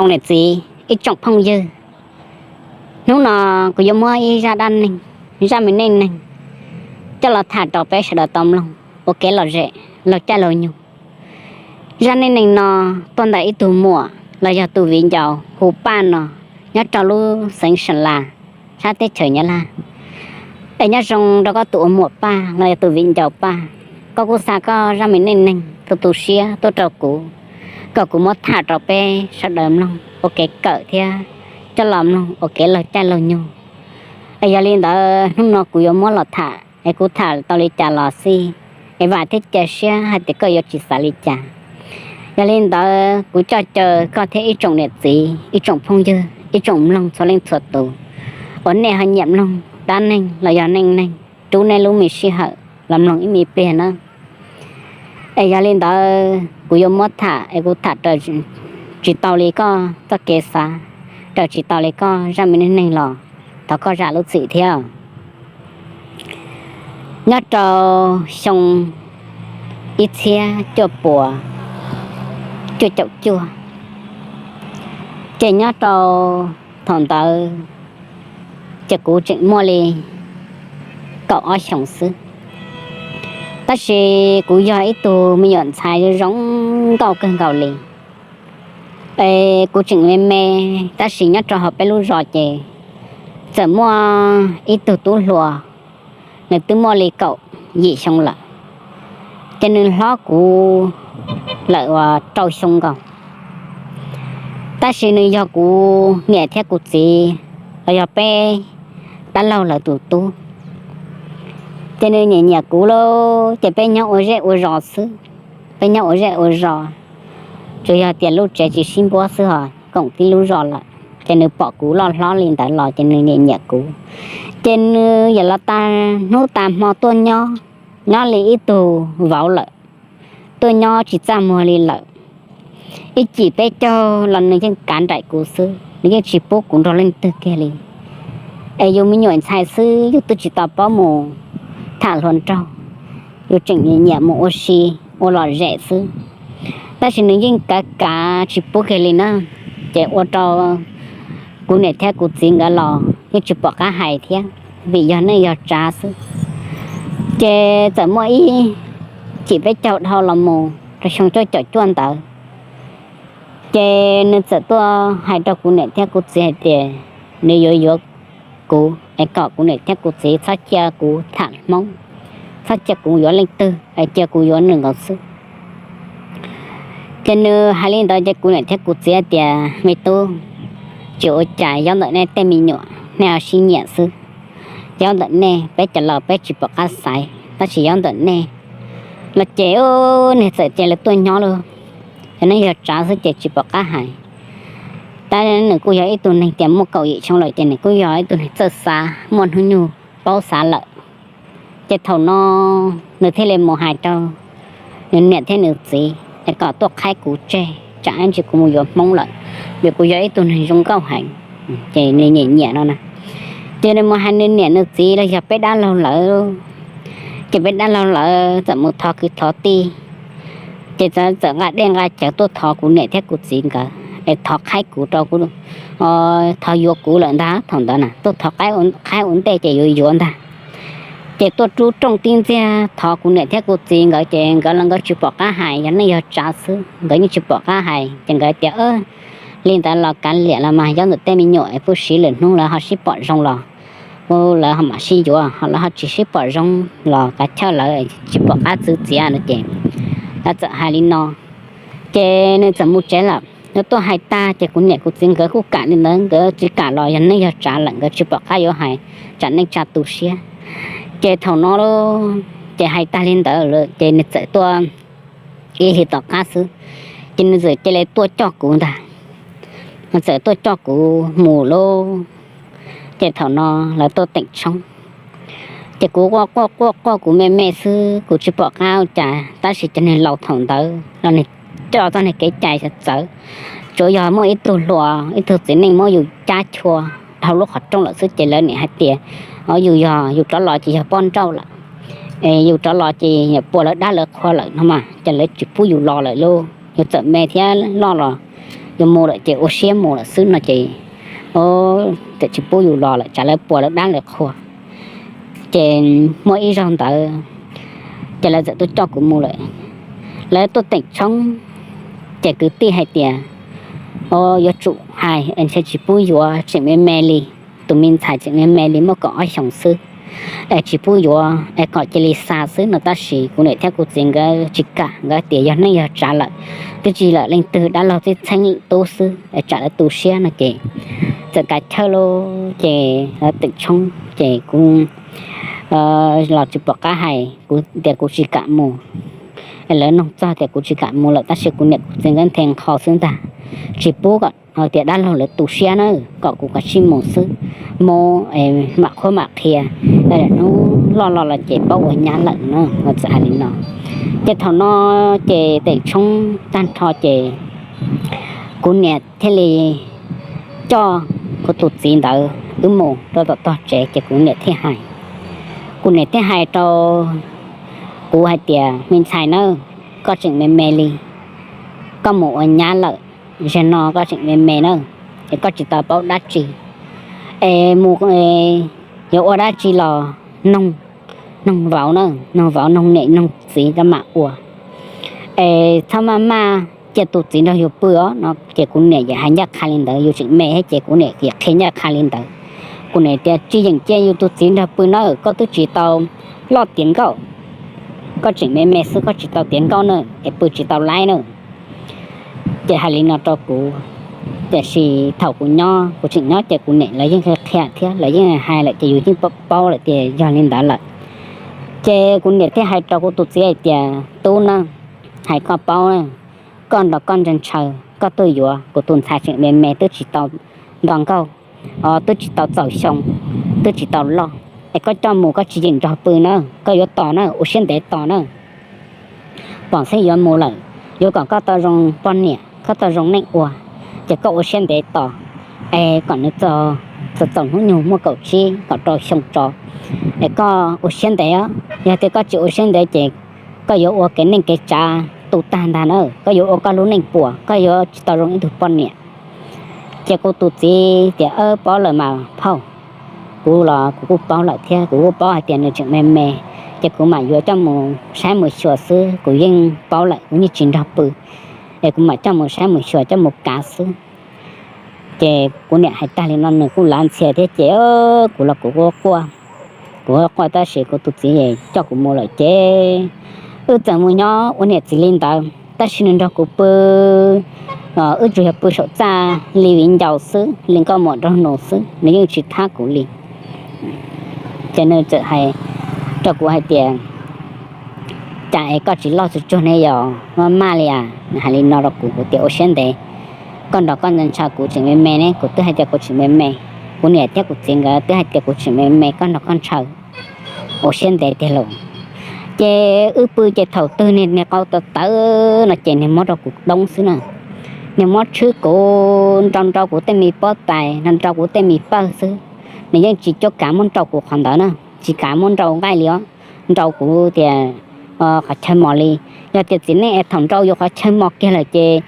Tsoom niam txiv, ib tsoom phooj ywg, hnub no kuv yuav muab ib zaj dab neeg, zaj me neej neeg coj los tham rau peb sawv daws tau mloog ua kev lom zem laug caij laug nyoog. Zaj neej neeg no tuaj ntawm ib tug muam los yog tus viv ncaus hu Paj no, nyob rau lub xeev Sa Las, sab teb chaws Nyab Laj. Es nyob zoo rau koj tus ua muam Paj los yog tus viv ncaus Paj, koj kuj xa koj zaj me neej neeg tu tu siab tuaj rau kuv, kom kuv muab tham rau peb sawv daws mloog ua kev kawm thiab coj los mloog ua kev laug caij laug nyoog. Es yog li ntawd hnub no kuv yuav muab los tham es kuv tham tau li cas los xij, es vam thiab cia siab hais tias koj yuav tsis xav li cas. Yog li ntawd kuv coj caw koj thiab ib tsoom niam txiv, ib tsoom phooj ywg, ib tsoom mloog txhua leej txhua tus uas nej ho nyiam mloog dab neeg los yog neej neeg, rub nej lub me sij hawm los mloog ib me pliag na. Es yog li ntawd kuv yuav muab tham es kuv tham raws tsis tau li koj txoj kev xav, raws tsis tau li koj zaj me neej neeg los thov koj zam lub txim thiab. Nyob rau xyoo ib txhiab cuaj puas cuaj caum cuaj, ces nyob rau thaum ntawd ces kuv tseem muaj li kaum ob xyoos xwb, tab sis kuv yog ib tug me nyuam ntxhais zoo nkauj kawg nkaus li. Es kuv tseem me me, tab sis nyob rau hauv peb lub zos ces txawm muaj ib tug tub hluas, nws twb muaj li kaum yim xyoo lawm, ces nws hlob kuv lawm uas rau xyoo nkaus, tab sis nws yog kuv niam thiab kuv txiv los yog peb dab laug lawv tus tub. Ces nws nyiam nyiam kuv lawm ces peb nyob ua zej ua zos xwb, peb nyob ua zej ua zos, tsuas yog tias lub tsev tsis sib npuab xwb ho koom tib lub zos lawm. Ces nws pom kuv loj hlob li ntawd los ces nws nyiam nyiam kuv, ces nws yam los tag hnub tag hmo tuaj nyob, nyob li ib tug vauv lawm, tuaj nyob tsis txaj muag li lawm. Ib cim peb caug los nws yeej kav nraim kuv xwb, nws yeej tsis pub kuv nrog leej twg kiag li. Es yus me nyuam ntxhais xwb yus twb tsis tau paub mus tham hluas nraug, yus tseem nyiam mus ua si, ua lom zem xwb, tab sis nws yeej kav kav tsis pub kiag li na. Ces ua rau kuv niam thiab kuv txiv nkawd los yeej tsis pom qab hais thiab, vim yog neej yog tsav xwb. Ces txawm muaj ib cim peb caug dhau los mus rau xyoo cuaj caum cuaj ntawd, ces nws txawm tuaj hais rau kuv niam thiab kuv txiv hais tias nws yuav yuav kuv es kom kuv niam thiab kuv txiv txhob cia kuv tham Hmoob, txhob cia kuv yuav leej twg es cia kuv yuav nws nkaus xwb. Ces nws hais li ntawd ces kuv niam thiab kuv txiv hais tias me tub, tsis ua cas, nyob ntawm nej tej me nyuam nej ho sib nyiam xwb, nyob ntawm nej, peb cov laus peb tsis pom qab xaiv, tab sis nyob ntawm nej los ces nws txawm cia li tuaj nyob lauj. Ces neej yog tsav xwb ces tsis pom qab hais. Tab nws kuj yog ib tug neeg tias muaj kaum yim xyoo lawm ces nws kuj yog ib tug neeg txawj xav, muaj hnub nyoog paub xav lawm. Ces thaum no nws thiaj li mus hais rau nws niam thiab nws txiv es kom tuaj qhaib kuv tseg, tsam ib ntsis kuv mus yuav Hmoob lawm, vim kuv yog ib tug neeg zoo nkauj heev. Ces nws nyiam nyiam no na, ces nws mus hais nws niam nws txiv los yog peb dab laug lawv, ces peb dab laug lawv txawm mus thov kwv thov tij, ces txawm nqa dej nqa cawv tuaj thov kuv niam thiab kuv txiv nkawd es thov qhaib kuv rau kuv, thov yuav kuv lawm ntag. Thaum ntawd na tuaj thov qhaib ua ntej ces yuav yuav ntag. Ces tuaj rub rooj tib ntxiag thov kuv niam thiab kuv txiv nkawd ces nkawd los nkawd tsis pom qab hais, yog neej yog tsav xwb nkawd yeej tsis pom qab hais. Ces nkawd tias li ntawd los kav liam los mas, nyob ntawm tej me nyuam es puag siv lwm hnub lawv ho sib pom zoo los lawv ho mam sib yuav, ho lawv ho tsis sib pom zoo los kav chawj, lawv tsis pom qab txwv txiav no ces lawv txawm hais li no. Ces nws txawm mus tsev lawm. Nws tuaj hais tag ces kuv niam kuv txiv nkawd kuj kam li ntawd, nkawd tsis kam los yog neej yog tsav lawm, nkawd tsis pom qab yuav hais, tsam neej tsa tu siab. Ces thaum no ces hais tag li ntawd lawm ces nws txawm tuaj ib hlis tom qab xwb, ces nws txawm cia li tuaj coj kuv ntag. Nws txawm tuaj coj kuv mus lauj. Ces thaum no lawv tuaj teem tshoob, ces kuv quaj quaj quaj quaj, kuv me me xwb kuv tsis pom qab ua cas, tab sis cov neeg laus thaum ntawd los nws coj txoj niag kev cai txawv, tsuas yog muaj ib tug hluas ib tug txiv neej muab yus cab chua dhau lub qhov rooj lawm xwb ces lawv niaj hais tias yus yog yus rov los ces yog poj nrauj lawm, yus rov los ces yog pua lawv dab lawv qhua lawm no mas, ces lawv tsis pub yus los lawm lauj. Yus txawm me thiab loj los yus mus lawm ces ua siab mus lawm xwb no ces, o, txawm tsis pub yus los lawm, tsam lawv puas lawv dab lawv qhua. Ces muaj ib zaug ntawd ces lawv txawm tuaj coj kuv mus lawm. Lawv tuaj teem tshoob, ces kwv tij hais tias, o, yuav tsum hais es ntshe tsis pub yuav, tseem me me li, tus me ntxhais tseem me me li, muaj kaum ob xyoos xwb, es tsis pub yuav es kom cia li xa xwb no. Tab sis kuv niam thiab kuv txiv nkawd tsis kam, nkawd tias yog neej yog tsav lawm, twb tsis lam leej twg, dab laug tib txheeb tub xwb es tsam lawv tu siab no ces txawm kav chawj lawm ces lawv teem tshoob ces kuv los tsis pom qab hais, kuv tias kuv tsis kam mus. Lawv nug txog tias kuv tsis kam mus lawm, tab sis kuv niam kuv txiv nkawd nthe nqho xwb ntag, tsis pub kom, hais tias dab laug lawv tu siab na, kom kuv kav tsij mus xwb, mus mam qhuab mam qhia, hnub loj los los ces paub ua nyab lawm no, txawm hais li no. Ces thaum no ces teem tshoob tag nrho ces kuv niam thiaj li coj kuv tus txiv ntawd wb mus rau tom tog tsev ces kuv niam thiaj hais, kuv niam thiaj hais rau kuv hais tias, me ntxhais na, koj tseem me me li, koj mus ua nyab lawm, zaum no koj tseem me me na, es koj tsis tau paub dab tsi, es mus yuav ua dab tsi los noog, noog vauv na, noog vauv noog niam noog txiv rov mam ua, es txhob maj maj cia tus txiv nrog yus pw os no. Ces kuv niam yeej hais ncaj qha li ntawd, yus tseem me thiab ces kuv niam yeej qhia ncaj qha li ntawd. Kuv niam tias tsis yeem cia yus tus txiv nrog pw na, koj twb tsis tau loj tiav nkauj, koj tseem me me xwb, koj tsis tau tiav nkauj na, es pw tsis tau laib na. Ces hais li no rau kuv, tiam sis thaum kuv nyob, kuv tseem nyob ces kuv niam lawv yeej qhia thiab lawv yeej hais lawm ces yus yeej paub lawm tias yog li ntawd lawm. Ces kuv niam thiaj hais rau kuv tus txiv hais tias, tub na, hais koj paub na, koj nrog koj ntshaw ntshaw, koj tuaj yuav kuv tus ntxhais tseem me me twb tsis tau nto nkauj, twb tsis tau txaus xyoo, twb tsis tau loj, es koj coj mus koj tsis yeem nrog pw na, koj yuav tos na, ua siab ntev tos na. Pom xeeb yuav mus lawm, yuav kom koj tau zoo poj niam, koj tau zoo neej ua, ces koj ua siab ntev tos, es kom nws txog txaus hnub nyoog muaj kaum tsib kaum rau xyoo tso, es koj ua siab ntev. Yog tias koj tsis ua siab ntev ces koj yuav ua kev neej kev tsav tu tag ntag na, koj yuav ua koj lub neej puas, koj yuav tsis tau zoo ib tug poj niam. Ces kuv tus txiv tias, paub lawm mas phauj, kuv los kuv kuj paub lawm thiab, kuv kuj paub hais tias nws tseem me me, ces kuv mam yuav coj mus saib mus xyuas xwb, kuv yeej paub lawm, kuv yeej tsis nrog pw, es kuv mam coj mus saib mus xyuas coj mus kav xwb. Ces kuv niam hais tag li no nws kuj lav ntxhias thiab ces kuv los kuv quaj quaj, kuv quaj quaj tab sis kuv tus txiv coj kuv mus lawm ces wb txawm mus nyob ua niam txiv li ntawd tab sis nws nrog kuv pw, wb tsuas yog pw saum txaj li viv ncaus xwb, li nkauj muam nraug nus xwb, nws yeej tsis thab kuv li. Ces nws txawm hais rau kuv hais tias, cas es koj tsis loj tsuag tsuag ne yog maj maj li as? Nws hais li no rau kuv, kuv tias ua siab ntev, koj nrog koj ntshaw ntshaw, kuv tseem me me ne, kuv twb hais tias kuv tseem me me, kuv niam thiab kuv txiv nkawd twb hais tias kuv tseem me me, koj nrog koj ntshaw, ua siab ntev tiag lauj. Ces wb pw ces thaum twg niag qau tawv tawv no ces niag muab rau kuv doob xwb na, niag muab tshwb kuv, nrau nrau kuv tej me pob tais, nrau nrau kuv tej me pawg xwb, nws yeej tsis cuab kav muab nrau kuv qhov ntawd na, tsis kav muab nrau nqaij li os, nrau kuv tias qhov chaw mos li. Yog tias txiv neej es thaum nrau yus qhov chaw mos kiag lawm ces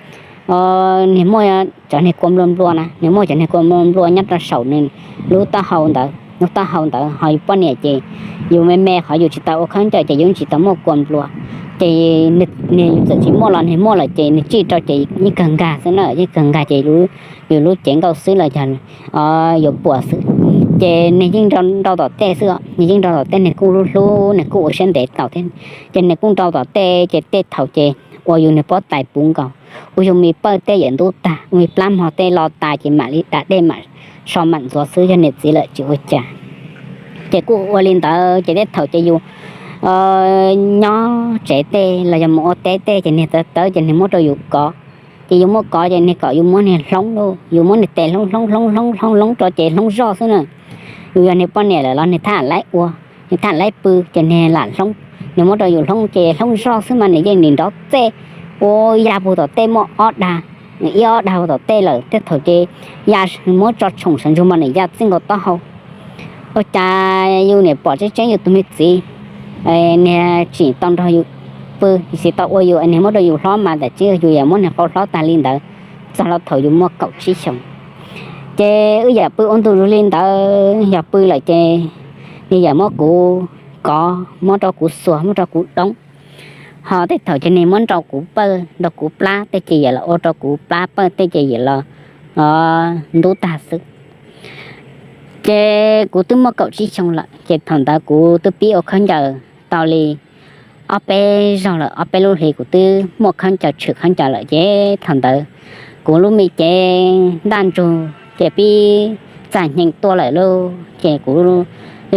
niag muaj cov niag kua nplua nplua na, niag muaj cov niag kua nplua nplua nyob rau saum nws lub taub hau ntawd, lub taub hau ntawd, ho yus poj niam ces yus me me qhov yus tsis tau ua khaub ncaws ces yus tsis tau muaj kua nplua. Ces niag yus txawm tsis muaj los niag muaj lawm ces nws tsij rau ces yeej kawg nkag xwb na, yeej kawg nkag ces yus lub cev nkauj xwb los yog yuav puas xwb. Ces niag yeej nrau tom tej xwb, niag yeej nrau tom tej, niag kuj hlub hlub, niag kuj ua siab ntev tau thiab, ces niag kuj nrau tom tej ces tej thaum ces ua yus niag pob tais puv nkaus, ua yus me pawg tej yam ntub tag, ua me plab mog tej lo tas ces mam li da dej mam so mam ntxuav xwb, yog niam txiv lawm tsis ua cas. Ces kuj ua li ntawd ces tej thaum ces yus nyob tsev tej los yog mus ua teb tej ces niag tawv tawv ces niag muab rau yus kov. Ces yus muab kov ces niag kom yus muab niag hloob lauj, yus muab niag tes hloob hloob hloob hloob hloob hloob rau ces hloob zoj xwb na. Yus yog niag poj niam lawm los niag thaj laiv ua, niag thaj laiv pw ces niag lam hloob, niag muab rau yus hloob ces hloob zoj xwb mas nws yeej nim nrov txej ua ya puag tom tej muaj ob dag, ib ob dag puag tom tej lawm tej thaum ces ya muab tso tshoom sawv ntsug mas nws ya txij nkaus taub hau. Ua cas yus niam pom tseeb tseeb yus tus me txiv niag tseem tau nrog yus pw, tsis tau ua yus, niag muab rau yus hlob mas tam sim yus yam muab niag qau hlob tag li ntawd. txog los thaum yus muaj kaum tsib xyoos. Ces wb yawm pw ua ntu zus li ntawd, yog pw lawm ces nws yawm muab kuv kov, muab rau kuv xuas, muab rau kuv doob. Ho tej thaum ces nws muab nrau kuv pawj, nrau kuv plab, tej ces yawm los ua rau kuv plab pawj, tej ces yawm los ntub tag xwb. Ces kuv twb muaj kaum tsib xyoo lawm, ces thaum ntawd kuv twb pib ua khaub ncaws tau li ob peb zaug lawm, ob peb lub hlis kuv twb muaj khaub ncaws, tshwm khaub ncaws lawm. Ces thaum ntawd kuv lub me cev ntaj ntsug ces pib txaj nyeeg tuaj lawm lauj, ces kuv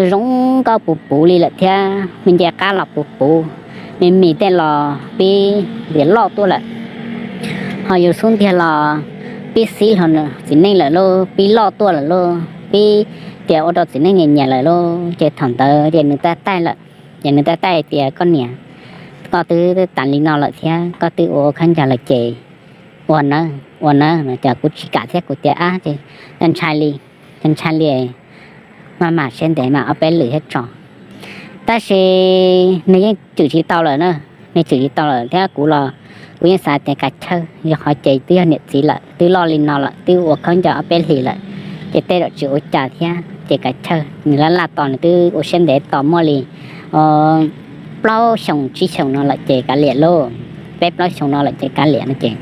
zoo nkauj puv puv li lawm thiab, me nce qab los puv puv, me mis tej los pib tias loj tuaj lawm. Ho yus xub ntiag los pib xib hlo txiv neej lawm lauj, pib loj tuaj lawm lauj, pib tias ua rau txiv neej nyiam nyiam lawm lauj. Ces thaum ntawd ces nws taij taij lawm, ces nws taij taij tias, koj niam, koj twb tas li no lawm thiab koj twb ua khaub ncaws lawm ces ua nawb, ua nawb no. Ces kuv tsis kam thiab, kuv tias, ab, ntshai li, ntshai li, maj mam siab ntev mas ob peb lwm thiab tso. Tab sis nws yeej tswm tsis tau lawm na, nws tswm tsis tau lawm thiab kuv los kuv yeej xav tias kav chawj, yog qhov ces twb yog niam txiv lawm, twb loj li no lawm, twb ua khaub ncaws ob peb hlis lawm, ces tej zaum tsis ua cas thiab, ces kav chawj, nws laj laj tos, nws twb ua siab ntev tos muaj li plaub xyoos tsib xyoos no lawm ces kav liam lauj, peb plaub xyoos no lawm ces kav liam no. Ces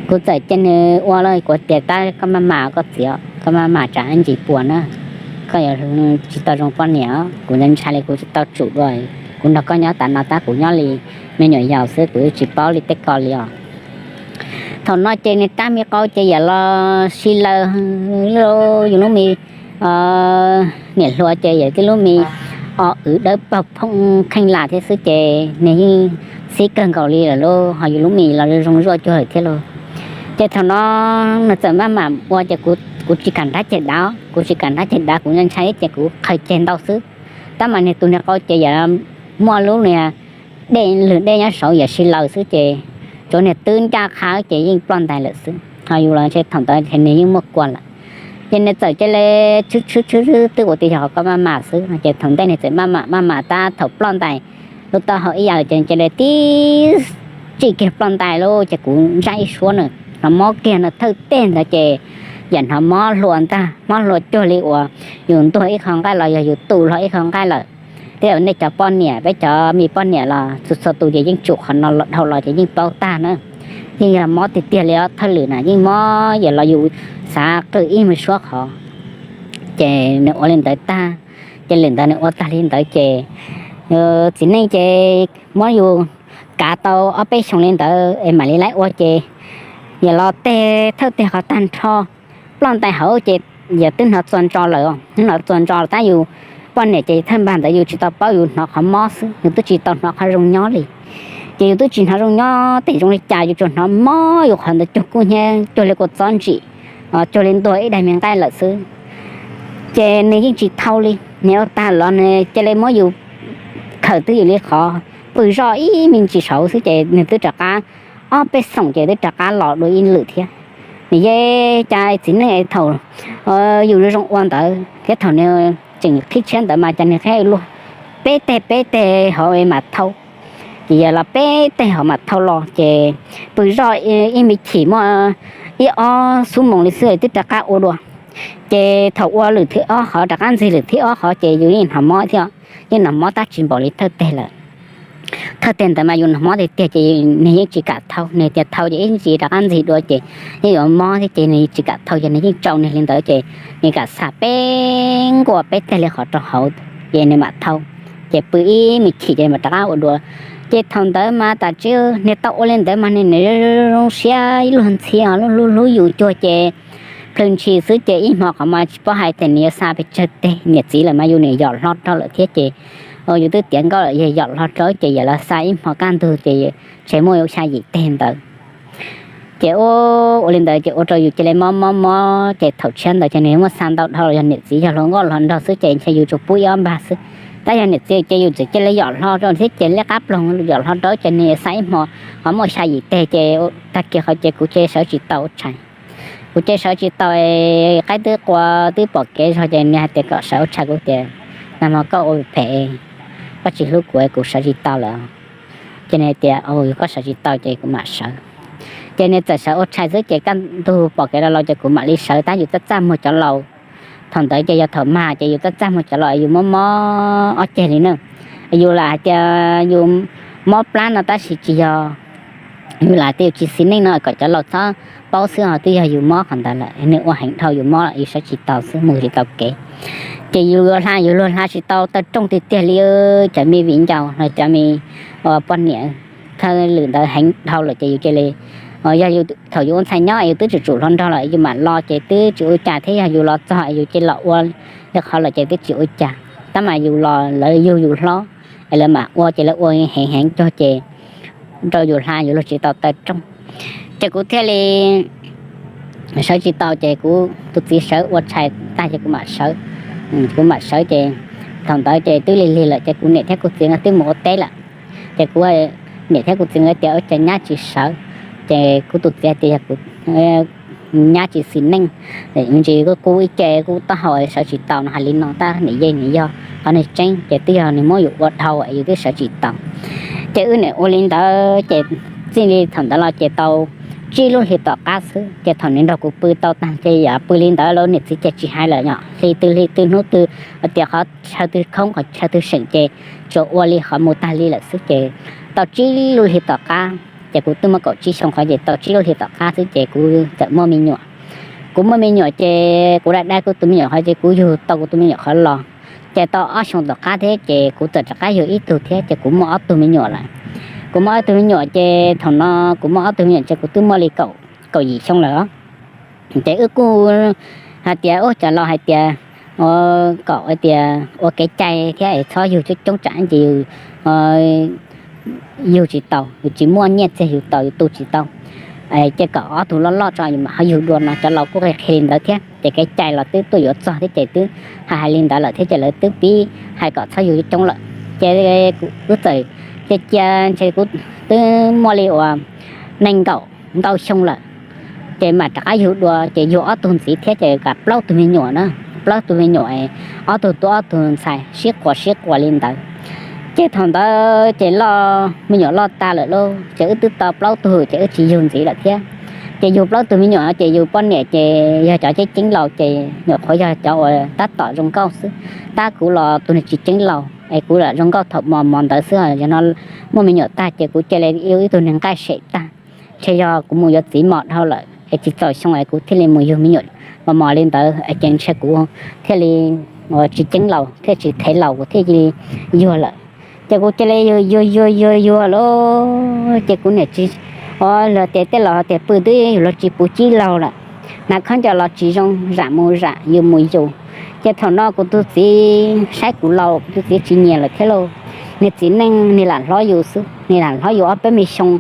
kuv txawm cia nws ua los kuv tias, tab koj maj mam koj txiv, koj maj mam tsam ntsis puas na, koj yuav tsis tau zoo poj niam, kuv ntshai li kuv tsis tau tsum dua, kuv nrog koj nyob tas no tab kuv nyob li me nyuam yaus xwb, kuv tsis paub li tej ko li os. Thaum no ces nws rab me qau ces yam los si laws, yus lub me niam hluas ces yam tib lub me o wv dawb paug phooj kheej lam thiab xwb ces nws yeej xib kawg nkaus li lawm lauj, ho yus lub mis los zoo zuaj cuag lawm thiab lauj. Ces thaum no nws txawm maj mam ua ces kuv tsis kam nrab ceg dav, kuv tsis kam nrab ceg dav, kuv ntshai ces kuv qhaws ceg ntau xwb. Tab mas nws tus niag qau ces yam muaj lub niag dej, lwg dej nyob saud yam si laws xwb ces tsuav niag twb ncaj qha ces yeej ploj ntais lawm xwb. Ho yus los ntshe thaum ntawd nws yeej muaj kua lawm. Ces nws txawm cia li tshwb tshwb tshwb twb ua tias yog qhov koj maj mam xwb no. Ces thaum ntej nws txawm maj mam maj mam tab thaum ploj ntais lub taub hau ib yam lawm ces cia li tib tsij kiag ploj ntais lauj, ces kuv ntsaj ib suab na, hnov mob kiag no. Thawj teg ntawd ces yam hnov mob hlua ntag, mob hlua cuag li uas yus ntuag ib qho nqaij los yog yus tu hlo ib qho nqaij lawm. Tej zaum nej cov poj niam, peb cov me poj niam los txhua txhua tus ces yeej tsum qhov no dhau los ces yeej paub tag na. Yeej yog mob tiag tiag li os, thawj lwm na yeej mob yam los yus xav qw ib me suab qhov. Ces nws ua li ntawd tag, ces lwm ntawd nws ua tag li ntawd ces txiv neej ces muab yus kav tau ob peb xyoos li ntawd es mam li laib ua ces yam los tej thawj teg qhov tag nrho ploj ntais hauv ces yam twb hnov txuas ntso lawm, hnov txuas ntso lawm tab yus poj niam ces thawj npag ntawd yus tsis tau paub, yus hnov qhov mob xwb, yus twb tsis tau hnov qhov zoo nyob li. Ces yus twb tsis hnov zoo nyob tes zoo li cas, yus tsuas hnov mob yus qhov ntawd cuag kub hnyiab, cuag li kua txob ntsim, cuag li ntuag ib daig me nqaij lawm xwb. Ces nws yeej tsis thau li, nws ua tag los nws cia li muab yus khawm twb yus li qhov pw zoj ib me ntsis saud xwb ces nws twb rov qab, ob peb xoom ces twb rov qab los dua ib lwm thiab. Nws yeej cas txiv neej thaum yus zoo ua ntawd thiab thaum nws tseem qhib tshiab ntawd mas cas nws qhib luag peb teg peb teg hauv mam thau. Ces yog los peb teg hauv mam thau los ces pw zoj ib me chim muaj ib ob xuab moos li xwb twb rov qab ua dua. Ces thaum ua lwm thib ob qhov, rov qab ntxig lwm thib ob qhov ces yus yeej hnov mob thiab, yeej hnov mob tab tsis npaum li thawj teg lawm. Thawj teg ntawd mas yus hnov mob tiag tiag ces nws yeej tsis kam thau, nws tias thau ces ib ntsis rov qab ntxig dua ces yeej yuav mob thiab ces nws tsis kam thau ces nws yeej tsau nws li ntawd ces nws kam xa peb nkuaj peb teg li qhov rau hauv ces nws mam thau. Ces pw ib me chim ces mam rov qab ua dua. Ces thaum ntawd mas tas tsis nws tau ua li ntawd mas nws zoo siab ib luag ntxhi os, hlub hlub yus cuag ces plhws ntshis xwb ces ib hmo qhov mas tsis paub hais tias nws yuav xa pes tsawg teg. Niam txiv lawm mas yus niam yom hlo rau lawm thiab ces yus twb tiav nkauj lawm, yog yom hlo rau ces yam los xa ib hmo kaj ntug ces ntshe muaj xya yim teg ntawd. Ces ua, ua li ntawd ces ua rau yus cia li mob mob mob ces thaum tshiab ntawd ces nws muaj xa ntau dhau los yog niam txiv yog hluas nkauj hluas nraug xwb ces ntshe yus tsuas pub ib ob npag xwb. Tab yog niam txiv ces yus txawm cia li yom hlo rau thiab ces liab qab ploog yom hlo rau ces nws xa ib hmo qhov muaj xya yim teg ces tag kis qhov ces kuv cia li sawv tsis tau ua tshais. Kuv cia li sawv tsis tau, qaib twb qua twb pom kev zog ces nws hais tias kom sawv ua tshais, kuv tias nag hmo koj ua phem, koj tsis hlub kuv, kuv sawv tsis tau lawm. Ces nws tias yog koj sawv tsis tau ces kuv mam sawv. Ces nws txawm sawv ua tshais xwb ces kaj ntug pom kev los laus ces kuv mam li sawv tab yus txaj txaj muag cov laus. Thaum ntawd ces yog thaum mag ces yus txaj txaj muag cov laus yus mob mob ob ceg li na. Yus lam hais tias yus mob plab no tab sis tsis yog, yus lam tias yus tsis xis neej no kom cov laus txhob paub xwb os, twb yog yus mob qhov ntawd lawm, nws ua heev dhau yus mob lawm yus sawv tsis tau xwb mus tsis tau kev. Ces yus yuav hla yus luag hla tsis tau taw rooj tiag tiag li, cov me viv ncaus los cov me poj niam thawj lwm ntawd heev dhau lawm ces yus cia li, yog thaum yus ua ntxhais nyob yus twb tsum tsum hluas nraug lawm yus mam los ces twb tsis ua cas thiab, yog yus los txog yus cia li los ua li qhov lawm ces twb tsis ua cas, tab mas yus los lawv yug yus hlob es lawv mam ua ces lawv ua heev heev cuag ces rau yus hla yus luag tsis tau taw rooj. Ces kuv thiaj li sawv tsis tau ces kuv tus txiv sawv ua tshais tag ces kuv mam sawv. Kuv mam sawv ces thaum ntawd ces twb lig lig lawm ces kuv niam thiab kuv txiv nkawd twb mus ua teb lawm. Ces kuv niam thiab kuv txiv nkawd tias ua cas nyab tsis sawv, ces kuv tus txiv tias yog kuv nyab tsis xis neej, ntsis kuv ib ce kuv taub hau sawv tsis tau no hais li no tab niam yej nws yog qhov niag tseeb ces twb yog nws muab yus ua dhau yus twb sawv tsis tau. Ces wb niam ua li ntawd ces txij li thaum ntawd los ces tau tsib lub hlis tom qab xwb ces thaum nws nrog kuv pw tau tag ces yam pw li ntawd los niam txiv ces tsis hais lawm yom, hli twg hli twg hnub twg tias qhov chaw twg khoob qhov chaw twg seem ces tsuas ua li qhov mus tag li lawm xwb ces tau tsib lub hlis tom qab ces kuv twb muaj kaum tsib xyoo qhov ces tau tsib lub hlis tom qab xwb ces kuv txawm muaj me nyuam. Kuv muaj me nyuam ces kuv dai dai kuv tus me nyuam qhov ces kuv yug tau kuv tus me nyuam qhov los. Ces tau ob xyoo tom qab thiab ces kuv txawm rov qab yug ib tug thiab ces kuv muaj ob tug me nyuam lawm. Kuv muaj ob tug me nyuam ces thaum no kuv muaj ob tug me nyuam ces kuv twb muaj li kaum yim xyoo lawm. Ces wb kuj hais tias ub cov laus hais tias kom hais tias ua kev cai thiab es txhob yug coob coob tsam ces yug tsis tau, yus tsis muaj nyiaj txiag yus tau yus tu tsis tau. Ces kom ob tug loj loj tso yus mam ho yug dua no cov laus kuj qhia li ntawd thiab ces kev cai los twb tuaj yuav txog thiab ces twb hais hais li ntawd lawm thiab ces lawv twb pib hais kom txhob yug coob lawm. Ces wb txawm cia cia ntshe kuv twb muaj li uas nees nkaum ntau xyoo lawm ces mam rov qab yug dua ces yug ob tug ntxiv thiab ces kam plaub tug me nyuam na, plaub tug me nyuam, ob tug tub ob tug ntxhais sib quas sib quas li ntawd. Ces thaum ntawd ces loj me nyuam loj tas lawm lauj ces wb twb tau plaub tug ces wb tsis yug ntxiv lawm thiab. Ces yug plaub tug me nyuam ces yus poj niam ces yog cov ceeb ceeb laus ces nyuam qhuav yog cov uas tab tom zoo nkauj xwb. Tab kuv los tus niag tsis ceeb laus es kuv lam zoo nkauj thaum mos mos ntawd xwb, yog no muaj me nyuam tag ces kuv cia li ib tug niag nqaij sem tag. Ntshe yog kuv mus yuav txiv mos dhau lawm es tsis txaus xyoo es kuv thiaj li mus yug me nyuam mos mos li ntawd es ces ntshe kuv thiaj li tsis ceeb laus thiaj tsis thev laus kuv thiaj li yuag lawm. Ces kuv cia li yuag yuag yuag yuag lawm ces kuv niam tsis, luag tias tej laus tias pw twb yus los tsis puv cib laug lawm, hnav khaub ncaws los tsis zoo, zam mus zam yus mus yus. Ces thaum no kuv tus txiv saib kuv laus kuv tus txiv tsis nyiam lawm thiab lauj. Niag txiv neej niag lam hlob yus xwb, niag lam hlob yus ob peb me xyoo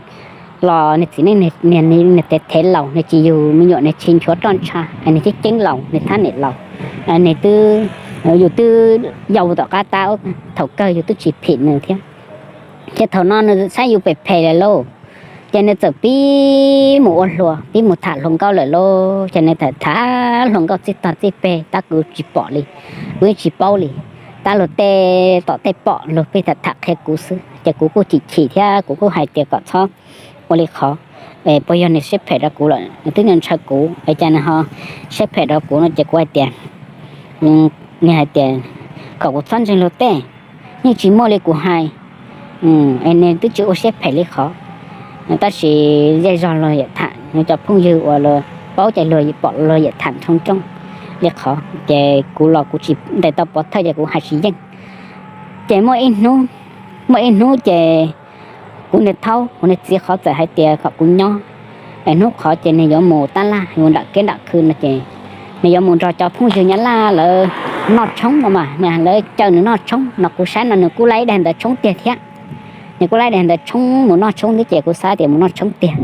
los niag txiv neej niag thev laus, niag tsis yug me nyuam niag tsis nchuav roj ntsha, niag ceeb ceeb laus niag thab niam laus, niag twb, yus twb yau tom qab tab, thaum kawg yus twb tsis phim nws thiab. Ces thaum no nws saib yus phem phem lawm lauj, ces nws txawm pib mus ua hluas pib mus tham hluas nkauj lawm lauj. Ces nws tham tham hluas nkauj txij tog txij peg tab kuv tsis pom li, kuv yeej tsis paub li. Tab luag tej tom tej pom luag pheej tham tham qhia kuv xwb ces kuv kuj chim chim thiab kuv kuj hais tias kom txhob ua li qhov, puas yog nws siab phem rau kuv lawm, nws twb ntshaw kuv es cas nws ho siab phem rau kuv no ces kuv hais tias, nws hais tias kom kuv txhob ntseeg luag tej, yeej tsis muaj li kuv hais. Nws twb tsis ua siab phem li qhov, tab sis zej zog luag yam tham, nws cov phooj ywg uas luag paub ces luag pom luag yam tham nroo nroo li qhov ces kuv los kuv tsis ntes tau pov thawj ces kuv hais tsis yeej. Ces muaj ib hnub, muaj ib hnub ces kuv niag thaub kuv niag txiv qhov txawm hais tias kom kuv nyob, es hnub qhov ces nws yuav mus tab laj mus nram kiab nram khw no ces nws yuav mus nrog cov phooj ywg nyab laj lawv noj tshoob no mas, lawv caw nws noj tshoob no kuv saib no nws kuj laib daim ntawv tshoob tiag thiab. Nws kuj laib daim ntawv tshoob mus noj tshoob thiab ces kuv xav tias mus noj tshoob tiag.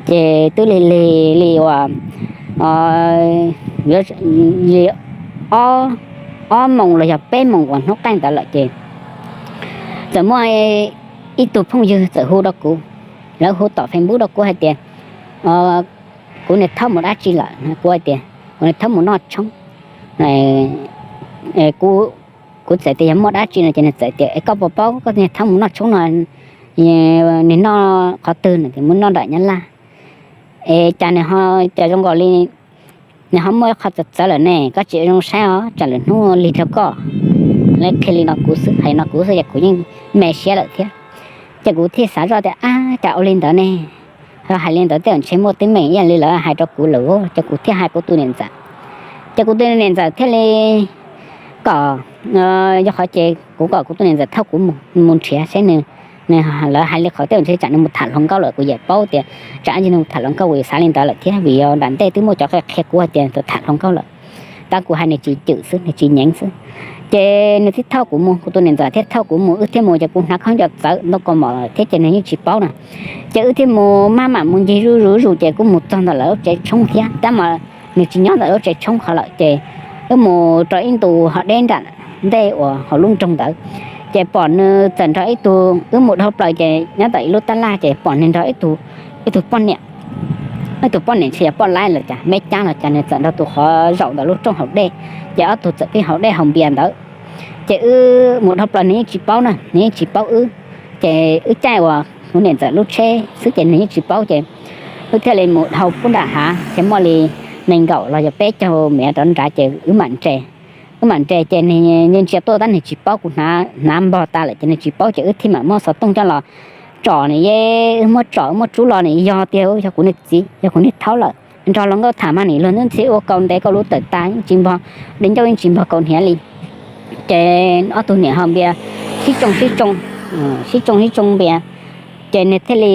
Ces twb lig lig li uas li ob moos los yog peb moos uas hnub qaij ntawd lawm ces txawm muaj ib tug phooj ywg txawm hu rau kuv, lawv hu tom Facebook rau kuv hais tias kuv niag thaub mus dab tsi lawm, kuv hais tias kuv niag thaub mus noj tshoob. Kuv txawm tias yog muaj dab tsi no ces nws txawm tias es koj puas paub koj niag thaub mus noj tshoob no nws noj qhov twg no, mus noj nram nyab laj. Es cas nws ho, cas zoo nkaus li nws ho muaj ib qho txawv txawv lawm ne, koj tsis zoo saib os, tsam lwm hnub lig rau koj. Lawv qhia li no kuv xwb, hais no kuv xwb ces kuv yeej me siab lawm thiab. Ces kuv thiaj xav zoj tias, ab, cas ua li ntawd ne, hais li ntawd tej zaum ntshe muaj teeb meem ib yam li lawv hais rau kuv lawm, ces kuv thiaj hais kuv tus niam ntxawm. Ces kuv tus niam ntxawm thiaj li kom, yog qhov ces kuv kom kuv tus niam ntxawm thauj kuv mus nrhiav seb nws, lawv hais li qhov tej zaum ntshe tsam nws mus tham hluas nkauj lawm, kuv yam paub tias tsam ib ntsis nws mus tham hluas nkauj, kuv xav li ntawd lawm thiab, vim yog nram ntej twb muaj cov qhia kuv hais tias tham hluas nkauj lawm. Tab kuv hais nws tsis cwm xwb, nws tsis nyeev xwb. Ces nws thiaj thauj kuv mus, kuv tus niam ntxawm thiaj thauj kuv mus, wb thiaj mus ces kuv hnav khaub ncaws txawv ntau kaus mom thiab ces nws yeej tsis paub na. Ces wb thiaj mus maj mam mus ncig zuj zus zuj zus ces kuj mus txog ntawm lawv lub tsev tshoob thiab, tab mas nws tsis nyob ntawm lub tsev tshoob qhov lawm ces wb mus rau ib ntu hauv deb nram ntej uas hauv lub nroog ntawd. Ces pom nws txawm nrog ib tug, wb mus dhau plaws ces nyob tom ib lub tab laj ces pom nws nrog ib tug, ib tug poj niam, ib tug poj niam ntshe yog poj laib los cas, meb cab los cas, nws txawm nrog tus qhov zaum ntawm lub rooj haus dej, ces ob tug txawm pib haus dej haus npias ntawd. Ces wb mus dhau plaws nws yeej tsis paub na, nws yeej tsis paub wb. Ces wb caij uas kuv niam ntxawm lub tsheb xwb ces nws yeej tsis paub ces wb thiaj li mus dhau pub nram hav ces muaj li nees nkaum los yog peb caug mev rov nrad ces wb mam nres. Wb mam nres ces nws ntsia tuaj tab nws tsis paub, kuv hnav npog tas lawm ces nws tsis paub ces wb thiaj mam muab xov tooj coj los tsom nws, wb muab tsom wb muab rub los nws yog tiag, yog kuv niag txiv, yog kuv niag thaub lawm. Nrog hluas nkauj tham mas nim luag ntxhi ua kaus ntev kaus lus tawm tas yeej tsis npog, di ncauj yeej tsis npog kaus hniav li. Ces ob tug niam haus npias sib tsoo sib tsoo, sib tsoo sib tsoo npias, ces nws thiaj li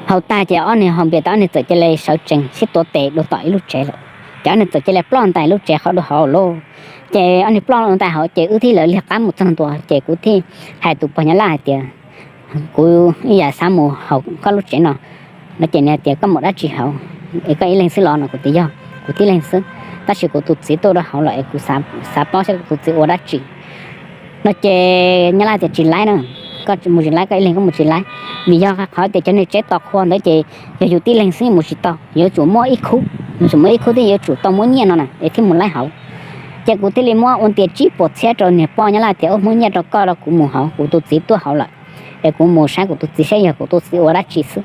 haus tag ces ob niag haus npias tag ob niag txawm cia li sawv tsees sib tuav tes dua tom ib lub tsev lawm. Ces ob niag txawm cia li ploj ntais lub tsev qhov dua hauv lauj. Ces ob niag ploj ntais hauv ces wb thiaj li liag qab mus txog ntua ces kuv thiaj hais tus pog Nyab Laj hais tias, kuv ib yam xav mus haus koj lub tsev no. No ces nws hais tias koj mus dab tsi hauv, es koj ib leeg xwb los no? Kuv tias yog kuv tib leeg xwb, tab sis kuv tus txiv tuaj rau hauv lawm es kuv xav paub saib kuv tus txiv ua dab tsi. No ces Nyab Laj tias tsis laib na, koj mus tsis laib, koj ib leeg koj mus tsis laib, vim yog qhov tias cov niag tsev tos qhua ntawd ces yog yus tib leeg xwb mus tsis tau, yuav tsum muaj ib khub, yuav tsum muaj ib khub thiab yuav tsum tau muab nyiaj no na es thiaj mus laib hauv. Ces kuv thiaj li muab ua ntias tsib puas txhiab rau niag poj Nyab Laj tias, ub, muab nyiaj rau koj los kuv mus hauv, kuv tus txiv tuaj hauv lawm, es kuv mus saib kuv tus txiv saib yog kuv tus txiv ua dab tsi xwb,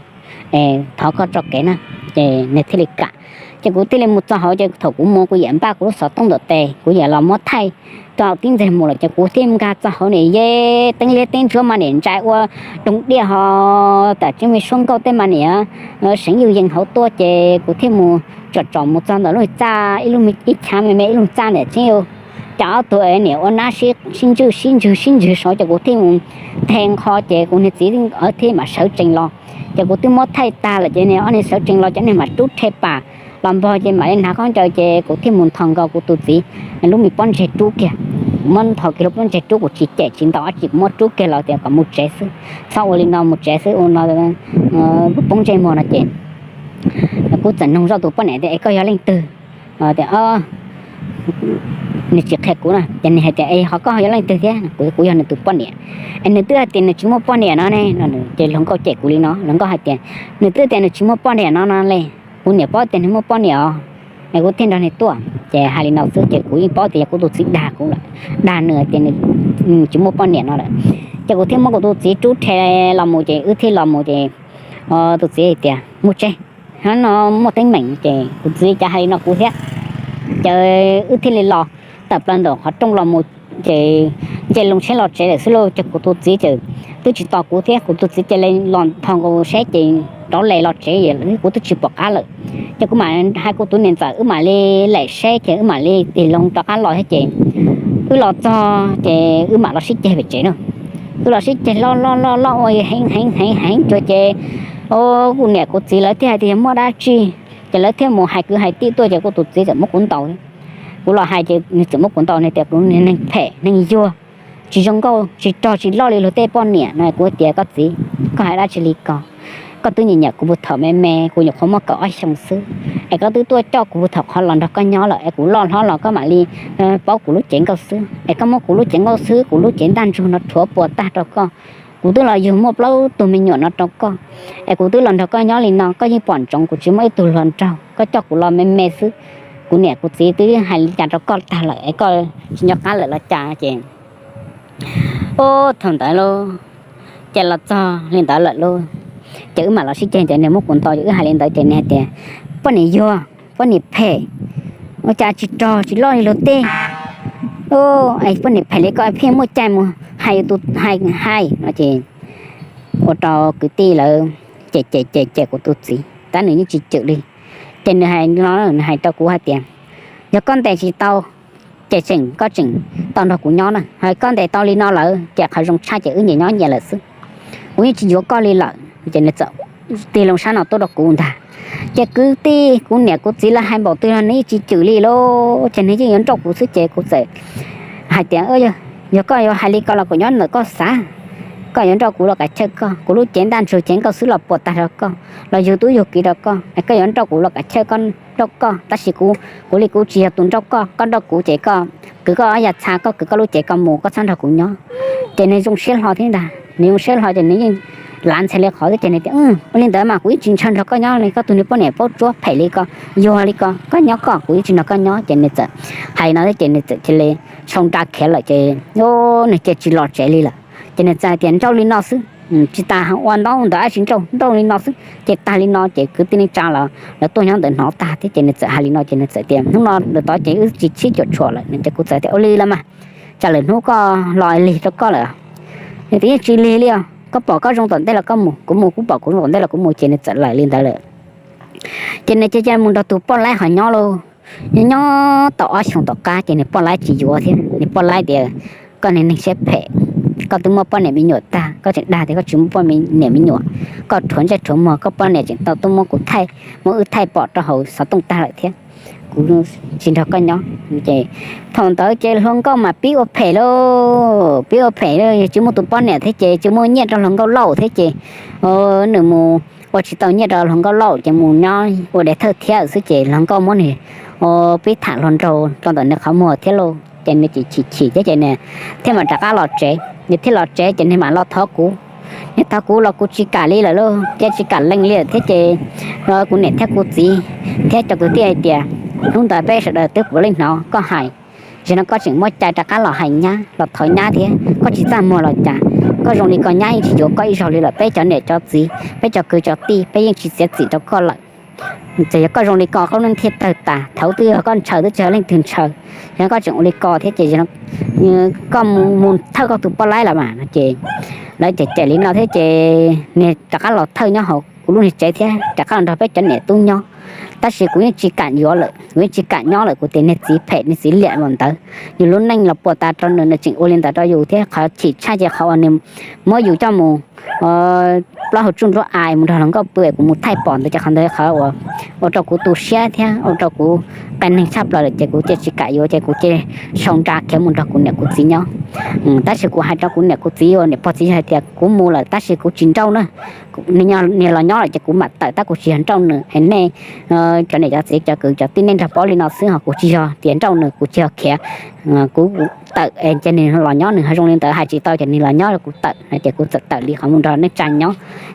es thov koj tso kev na. Ces nws thiaj li kam. Ces kuv thiaj li mus txog hauv ces thaum kuv mus kuv yam npaj kuv lub xov tooj ntawm tes, kuv yam los muab thaij tau tib ntxeg mus lawm ces kuv thiaj nkag txog hauv nim yej teeb liab teeb ntsuab mas nim ntsais ua doog diaj ho tam tseeb me suab nkauj tej mas nim seev yuj yees hauv tuaj ces kuv thiaj mus tsom tsom mus txog ntawm lub txaj ib lub, ib chav me me ib lub txaj nim tseeb yus, cas ob tug nim ua nab sib ntswj sib ntswg sib ntswg saud ces kuv thiaj mus the nqho ces kuv niag txiv thiaj mam sawv tsees los. Ces kuv twb muab thaij tag lawm ces ob niag sawv tsees los ces ob niag mam rub rhe pas los npog ces mam li hnav khaub ncaws ces kuv thiaj mus nthos nkaus kuv tus txiv lub me pob ntseg rub kiag. Kuv muab nthos kiag lub pob ntseg rub, kuv tsis cem tsis ntaus dab tsi, kuv muab rub kiag los tias kom mus tsev xwb, txhob ua li no, mus tsev xwb, ua no poob ntsej muag no ces kuv txawm nug zoj tus poj niam tias, es koj yog leej twg? Tias nws tsis qhia kuv na, ces nws hais tias, es ho koj yog leej twg thiab? Kuv, kuv yog nws tus poj niam. Es nws twb hais tias nws tsis muaj poj niam no ne. Ces hluas nkauj cem kuv li no, hluas nkauj hais tias, nws twb tias nws tsis muaj poj niam no no li, kuv niam paub tias nws muaj poj niam os, es kuv thiaj nrog nws tuaj. Ces hais li no xwb ces kuv yeej paub tias yog kuv tus txiv dag kuv lawm, dag nws tias nws tsis muaj poj niam no lawm. Ces kuv thiaj muab kuv tus txiv rub rhe los mus ces wb thiaj los mus ces tus txiv hais tias, mus tsev, no muaj teeb meem. Ces kuv txiv cas hais li no kuv thiab. Ces wb thiaj li los tawm plaws ntawm qhov rooj los mus ces nce loo tsheb los tsev lawm xwb lauj. Ces kuv tus txiv ces twb tsis tos kuv thiab, kuv tus txiv cia li los nthos nkaus seb ces rov les los tsev, kuv twb tsis pom qab lawm. Ces kuv mam hais kuv tus niam ntxawm wb mam li lem seb ces wb mam li tig loo rov qab los thiab ces wb los txog ces wb mam los sib ceg pem tsev na. Wb los sib ceg loj loj loj loj ua heev heev heev heev cuag ces kuv niam kuv txiv lawv thiaj hais tias yog muaj dab tsi, ces lawv thiaj mus hais kwv hais tij tuaj ces kuv tus txiv txawm muab kuv ntaus. Kuv los hais ces nws txawm muab kuv ntaus, nws tias kuv neeg phem neeg yuag, tsis zoo nkauj tsis rog tsis loj li luag tej poj niam no. Kuv tias koj txiv, koj hais dab tsi li ko? Koj twb nyiam nyiam kuv puag thaum me me, kuv nyuam qhuav muaj kaum ob xyoos xwb, es koj twb tuaj coj kuv puag thaum qhov los nrog koj nyob lawm, es kuv loj hlob los koj mam li paub kuv lub cev nkauj xwb, es koj muab kuv lub cev nkauj xwb, kuv lub cev ntaj ntsug no rhuav puas tag rau koj. Kuv twb los yug muaj plaub tug me nyuam no rau koj, es kuv twb los nrog koj nyob li no, koj yeej pom ntsoov kuv tsis muaj ib tug hluas nraug, koj coj kuv los me me xwb. Kuv niam kuv txiv twb hais li cas rau koj tag lawm es koj tsis nco qab lawm los cas? Ces ub, thaum ntawd lauj, ces los txog li ntawd lawm lauj, ces wb mam los sib ceg. Ces nws muab kuv ntaus, wb hais li ntawd ces nws hais tias, poj niam yuag, poj niam phem, ua cas tsis rog tsis loj li luag tej. Poj niam phem li koj pheej muaj cai mus hais tus hais hais no ces ua rau kwv tij lawv cem cem cem cem kuv tus txiv tab nws yeej tsis cem li. Ces nws hais no, nws hais rau kuv hais tias, yog koj ntes tsis tau ces tseem, koj tseem tau nrog kuv nyob na, ho koj ntes tau li no lawm ces qhov zoo tshaj ces wb nyias nyob nyias lawm xwb, kuv yeej tsis yuav koj li lawm. Ces nws txawm tig loo sab no tuaj rau kuv ntag. Ces kwv tij kuv niam kuv txiv lawv hais npaum twg los nws yeej tsis cem li lauj, ces nws yeej yuav nrauj kuv xwb ces kuv txawm hais tias, yog koj yuav hais li ko los kuv nyob ntawm koj xav, koj yuav nrauj kuv los kav chawj koj, kuv lub cev ntaj ntsug cev nkauj xwb los puas tag rau koj, los yug tub yug kiv rau koj, koj yuav nrauj kuv los kav chawj koj, nrauj koj, tab sis kuv, kuv li kuv tsis yog tus nrauj koj, koj nrauj kuv ces koj kwv koj ob yam txha, koj kwv koj lub cev koj mus, koj txhob nrog kuv nyob. Ces nws zoo siab hlo thiab ntag, nws zoo siab hlo ces nws yeej lav ntxhais li qhov twg ces nws tias, ua li ntawd mas kuv yeej tsis ntshaw nrog koj nyob li, koj tus niag poj niam paub tsuab phem li ko, yuag li ko, koj nyob koj, kuv yeej tsis nrog koj nyob. Ces nws txawm hais li no thiab ces nws txawm cia li sau nra khiav lawm ces nws cia tsis los tsev li lawm. Ces nws txawm hais tias, nrauj li no xwb, tsis tas ua ntaub ntawv dab tsi, nrauj nrauj li no xwb. Ces tag li no ces kwv tij neej tsa los lawv tuaj nyob ntawd hnov tag thiab ces nws txawm hais li no ces nws txawm tias, hnub no ntawm tod ces wb tsis sib cuam tshuam lawm no. Ces kuv txawm tias, ua li los mas, tsam lwm hnub koj los lig rau koj lawm. Nws tias, yeej tsis lig li os, koj pom koj zoo tom ntej los koj mus, kuv mus kuv pom kuv zoo tom ntej los kuv mus. Ces nws txawm lawm li ntawd lawm. Ces nws cia cia mus nrog tus poj laib ho nyob lauj. Nyob nyob tau ob xyoos tom qab ces nws poj laib tsis yuav thiab, nws poj laib tias, koj niag neeg siab phem, koj twb muaj poj niam me nyuam tag koj tseem dag tias koj tsis muaj poj niam me nyuam, koj rhuav ntsej rhuav muag, koj poj niam tseem tau tuaj muab kuv thaij, muab wb thaij pom rau hauv xov tooj tag lawm thiab, kuv tsis nrog koj nyob. Ces thaum ntawd ces hluas nkauj mas pib ua phem lauj, pib ua phem lauj, yog tsis muaj tus poj niam thiab ces tsis muaj nyiaj rau hluas nkauj lauj thiab ces nws mus ua tsis tau nyiaj rau hluas nkauj lauj ces mus nyob ua dev thawj thiab xwb ces hluas nkauj muab nws pib tham hluas nraug rau ntawm nws qhov muag thiab lauj. Ces nws chim chim thiab ces nws thiaj mam rov qab los tsev. Nws thiaj los tsev ces nws mam los thov kuv. Nws thov kuv los kuv tsis kam li lawm lauj, thiab tsis kam lees li lawm thiab ces kuv niam thiab kuv txiv thiab cov kwv tij hais tias, hnub ntawd peb sawv daws twb puav leej hnov koj hais, zaum no koj tseem muaj cai rov qab los hais nyab los thov nyab thiab, koj tsis txaj muag los cas? Koj zoo li ko nyab yeej tsis yuav koj ib zaug li lawm, peb cov niam cov txiv peb cov kwv cov tij peb yeej tsis txiav txim rau koj lawm. Txawm yog koj zoo li ko koj lub neej thiaj tawg tas, thaum twg yog koj ntshaw twb tsis yog leej twg ntshaw. Yog koj tseem ua li ko thiab ces koj mus thawj koj tus poj laib los mas no ces lawv cem cem li no thiab ces nws rov qab los thawj nyob hauv kuv lub niag tsev thiab rov qab los nrog peb cov niam tub nyob. Tab sis kuv yeej tsis kam yuav lawm, kuv yeej tsis kam nyob lawm, kuv tias niag txiv phem niag txiv liam los ntawd, yus lub neej los puas tas rau nws, nws tseem ua li ntawd rau yus thiab. Qhov chim tshaj ces qhov uas nws muab yus coj mus plaub hau tsuj nruab a mus nrog hluas nkauj pw es kuv mus thaij pom ntawd ces qhov ntawd qhov uas ua rau kuv tu siab thiab ua rau kuv qias neeg tshaj plaws lawm ces kuv cia tsis kam yuav ces kuv cia sau nra khiav mus nrog kuv niam kuv txiv nyob. Tab sis kuv hais rau kuv niam kuv txiv uas niam pog txiv yawg hais tias kuv mus lawm tab sis kuv tsis nrauj na, nws los nyob lawm ces kuv mam tawm tab kuv tsis yog nrauj nws es nej cov niam cov txiv cov kwv cov tij nej nrog paub li no xwb ho kuv tsis yog tias nrauj nws, kuv tsis yog khiav. Kuv tawm es ces nws los nyob, nws ho zoo li ntawd hais tsis tau ces nws los nyob kuv tawm no ces kuv txawm tawm li qhov mus nrog neej tsa nyob.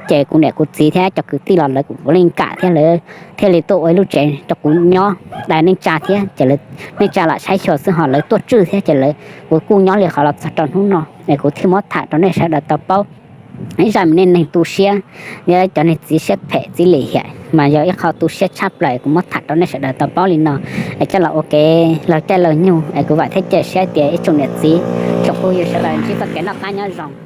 Ces kuv niam kuv txiv thiab cov kwv tij los lawv kuj puav leej kam thiab lawv thiaj li tuaj ua ib lub tsev rau kuv nyob da neej tsa thiab ces lawv, neej tsa lam saib xyuas xwb ho lawv tuaj tswj thiab ces lawv, kuv kuj nyob li qhov los txog rau hnub no es kuv thiaj muab tham rau nej sawv daws tau paub. Ib zaj me neej neeg tu siab, cov niag txiv siab phem txiv lim hiam mas yog ib qho tu siab tshaj plaws, kuv muab tham rau nej sawv daws tau paub li no es coj los ua kev laug caij laug nyoog es kuv vam thiab cia siab tias ib tsoom niam txiv tsoom phooj ywg sawv daws ntsib txoj kev noj qab nyob zoo.